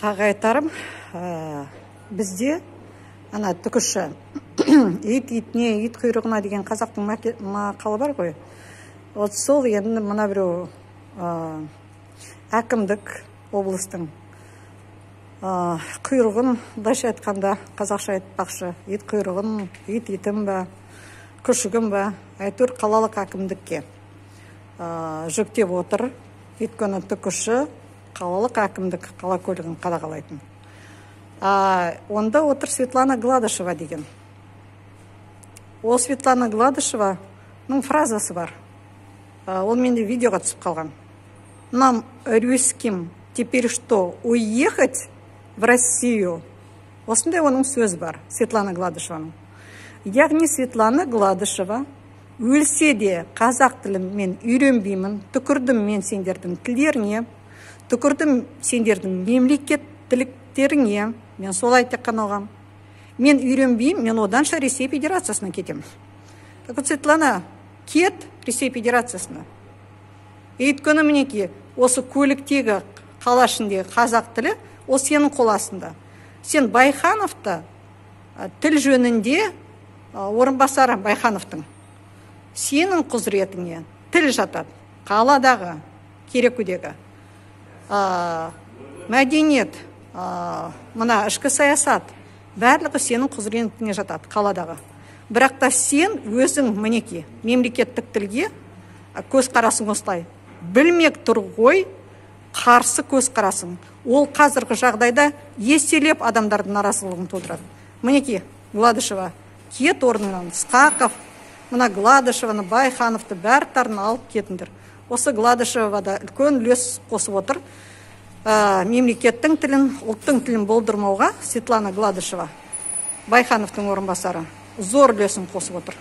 Тағы айтарым, бізде ана түкіші ит итіне, ит құйрығына деген қазақтың мақалы бар ғой. Вот сол енді мына біреу әкімдік облыстың құйрығын, былайша айтқанда, қазақша айтпақшы, ит құйрығын, ит итім ба, күшігім ба, әйтеуір қалалық әкімдікке жүктеп отыр. Өйткені түкіші қалалық әкімдік қала көлігін қадағалайтын. Онда отыр Светлана Гладышева деген. Ол Светлана Гладышеваның фразасы бар. Ол менде видеоға түсіп қалған. Нам, русским, теперь что, уехать в Россию? Осындай оның сөзі бар, Светлана Гладышеваның. Яғни Светлана Гладышева өлсе де қазақ тілін мен үйренбеймін, түкірдім мен сендердің тілдеріңе, түкірдім сендердің мемлекеттіліктеріңе, мен солай тек қана оғам. Мен үйренбеймін, мен оданша Ресей Федерациясына кетемін. Так вот, Светлана, кет Ресей Федерациясына. Өйткені мінекей, осы көліктегі қала ішіндегі қазақ тілі, ол сенің қол астында. Сен Байхановты тіл жөнінде орынбасары Байхановтың. Сенің құзыретіңе тіл жатады. Қаладағы, Керекудегі. Мәдениет, мына ішкі саясат, барлығы сенің құзыретіңе жатады қаладағы. Бірақ та сен өзің мінекей мемлекеттік тілге көзқарасың осылай. Білмек тұр ғой, қарсы көзқарасың. Ол қазіргі жағдайда еселеп адамдардың наразылығын тудырады. Мінекей, Гладышева, кет орнынан, Сқақов, мына Гладышеваны, Байхановты бәртарын алып кетіңдер. Осы Гладышева да үлкен үлес қосып отыр. Мемлекеттің тілін, ұлттың тілін болдырмауға Светлана Гладышева, Байхановтың орынбасары, зор үлесін қосып отыр.